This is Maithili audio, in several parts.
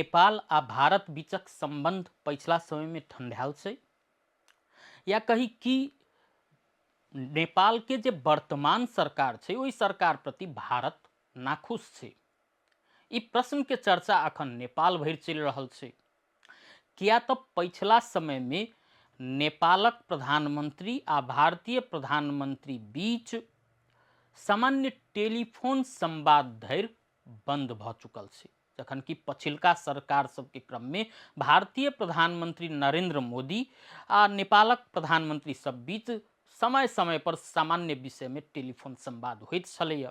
नेपाल आ भारत बीचक सम्बन्ध पछिला समयमे ठण्डायल छै, या कही कि नेपालके जे वर्तमान सरकार छै ओहि सरकार प्रति भारत नाखुश छै? ई प्रश्नके चर्चा अखन नेपाल भरि चलि रहल छै, किया तऽ पछिला समयमे नेपालक प्रधानमंत्री आ भारतीय प्रधानमंत्री बीच सामान्य टेलीफोन संवाद धरि बंद भऽ चुकल छै, जखन कि पछिलका सरकार सबके क्रममे भारतीय प्रधानमंत्री नरेंद्र मोदी आ नेपालक प्रधानमंत्री सब बीच समय समय पर सामान्य विषयमे टेलीफोन संवाद होइत छलैए।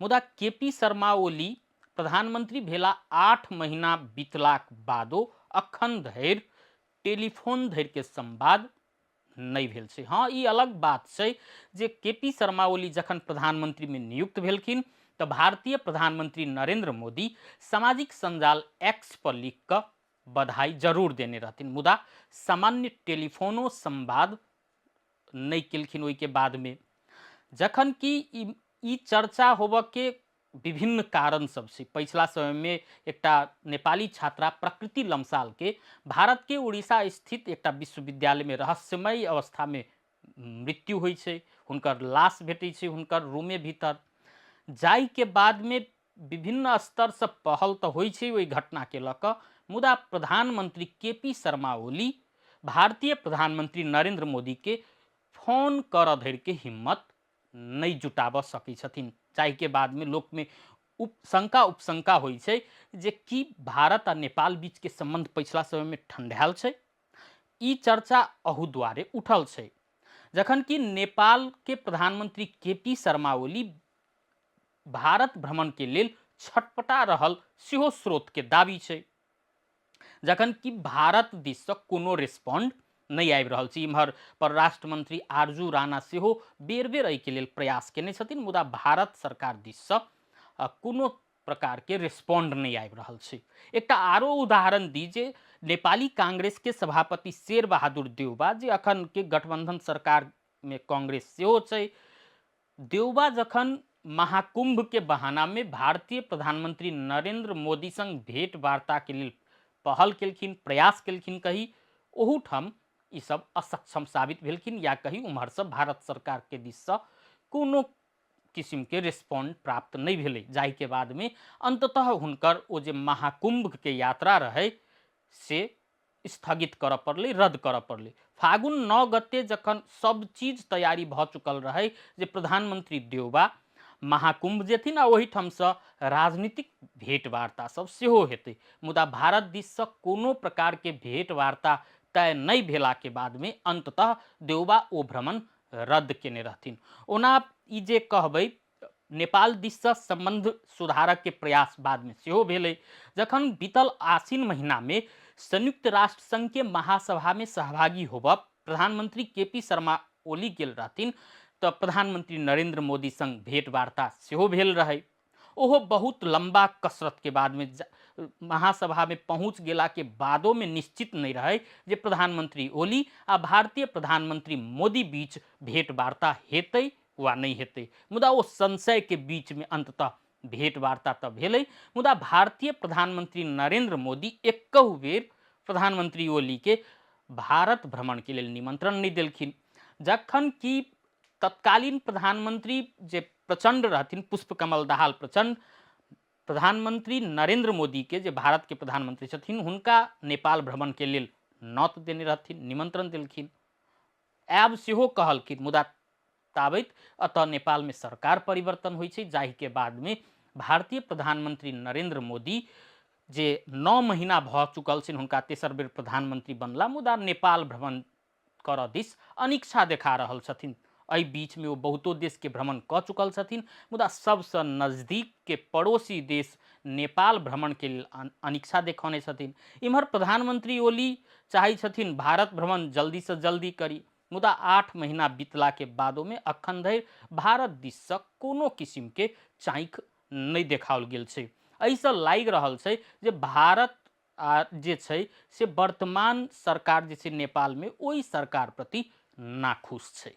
मुदा के पी शर्मा ओली प्रधानमंत्री भेला 8 महीना बीतलाक बादो अखन धरि टेलीफोन धरिके संवाद नहि भेल छै। हँ, ई अलग बात छै जे के पी शर्मा ओली जखन प्रधानमंत्रीमे नियुक्त भेलखिन तऽ भारतीय प्रधानमंत्री नरेंद्र मोदी सामाजिक सञ्जाल एक्स पर लिख कऽ बधाई जरूर देने रहथिन, मुदा सामान्य टेलीफोनो संवाद नहि केलखिन ओहिके बादमे। जखन कि ई चर्चा होबऽके विभिन्न कारण सब छै। पछिला समयमे एकटा नेपाली छात्रा प्रकृति लम्सालके भारतके उड़ीसा स्थित एकटा विश्वविद्यालयमे रहस्यमय अवस्थामे मृत्यु होइ छै, हुनकर लाश भेटै छै हुनकर रूमे भीतर, जाहिके बादमे विभिन्न स्तरसँ पहल तऽ होइ छै ओहि घटनाके लऽ कऽ, मुदा प्रधानमंत्री के पी शर्मा ओली भारतीय प्रधानमंत्री नरेंद्र मोदीके फोन करऽ धरिके हिम्मत नहि जुटाबऽ सकै छथिन, जाहिके बादमे लोकमे उप शंका उपशंका होइ छै जे की भारत आ नेपाल बीचके सम्बन्ध पछिला समयमे ठण्डायल छै। ई चर्चा अहू दुआरे उठल छै जखन कि नेपालके प्रधानमंत्री के पी शर्मा ओली भारत भ्रमणके लेल छटपटा रहल सेहो स्रोतके दावी छै, जखन कि भारत दिससँ कोनो रिस्पॉन्ड नहि आबि रहल छै। इम्हर परराष्ट्र मंत्री आरजू राणा सेहो बेर बेर एहिके लेल प्रयास केने छथिन, मुदा भारत सरकार दिससँ कोनो प्रकारके रिस्पॉन्ड नहि आबि रहल छै। एकटा आरो उदाहरण दी जे नेपाली कांग्रेसके सभापति शेर बहादुर देउबा, जे अखनके गठबंधन सरकारमे कांग्रेस सेहो छै, देउबा जखन महाकुंभ के बहाना में भारतीय प्रधानमंत्री नरेंद्र मोदी संग भेंट वार्ता के लेल पहल केलखिन, प्रयास केलखिन कही, ओहूठाम ई सब असक्षम साबित भेलखिन, या कही उम्हरसँ भारत सरकार के दिससँ कोनो किसिमके रिस्पॉन्ड प्राप्त नहि भेलै, जाहिके बादमे अंततः हुनकर ओ जे महाकुंभ के यात्रा रहै से स्थगित करऽ पड़लै, रद्द करऽ पड़लै। फागुन 9 गते जखन सब चीज तैयारी भऽ चुकल रहै जे प्रधानमंत्री देउबा महाकुंभ जेथिन आ ओहिठामसँ राजनीतिक भेंट वार्ता सब सेहो हेतै, मुदा भारत दिससँ कोनो प्रकारके भेंट वार्ता तय नहि भेलाके बादमे अंततः देउबा ओ भ्रमण रद्द केने रहथिन। ओना ई जे कहबै नेपाल दिससँ सम्बन्ध सुधारकके प्रयास बादमे सेहो भेलै, जखन बीतल आसिन महीनामे संयुक्त राष्ट्र संघके महासभामे सहभागी होबऽ प्रधानमंत्री के पी शर्मा ओली गेल रहथिन तऽ प्रधानमंत्री नरेंद्र मोदी संग भेंट वार्ता सेहो भेल रहै। ओहो बहुत लम्बा कसरतके बादमे महासभामे पहुँच गेलाके बादोमे निश्चित नहि रहै जे प्रधानमंत्री ओली आ भारतीय प्रधानमंत्री मोदी बीच भेंट वार्ता हेतै वा नहि हेतै, मुदा ओ संशयके बीचमे अंततः भेंट वार्ता तऽ भेलै, मुदा भारतीय प्रधानमंत्री नरेंद्र मोदी एकहु बेर प्रधानमंत्री ओलीके भारत भ्रमणके लेल निमंत्रण नहि देलखिन, जखन कि तत्कालीन प्रधानमंत्री जे प्रचंड रहथिन, पुष्पकमल दाहाल प्रचंड, प्रधानमंत्री नरेंद्र मोदीके जे भारतके प्रधानमंत्री छथिन हुनका नेपाल भ्रमणके लेल नौत देने रहथिन, निमंत्रण देलखिन, आयब सेहो कहलखिन, मुदा ताबैत अतः नेपालमे सरकार परिवर्तन होइ छै, जाहिके बादमे भारतीय प्रधानमंत्री नरेंद्र मोदी जे 9 महीना भऽ चुकल छनि हुनका तेसर बेर प्रधानमंत्री बनला, मुदा नेपाल भ्रमण करऽ दिस अनिच्छा देखा रहल छथिन। एहि बीचमे ओ बहुतो देशके भ्रमण कऽ चुकल छथिन, मुदा सबसँ नजदीकके पड़ोसी देश नेपाल भ्रमणके लेल अनिच्छा देखौने छथिन। इम्हर प्रधानमंत्री ओली चाहै छथिन भारत भ्रमण जल्दीसँ जल्दी करी, मुदा 8 महीना बीतलाके बादोमे अखन धरि भारत दिससँ कोनो किसिमके चाँखि नहि देखाओल गेल छै। एहिसँ लागि रहल छै जे भारत आ जे छै से वर्तमान सरकार जे छै नेपालमे ओहि सरकार प्रति नाखुश छै।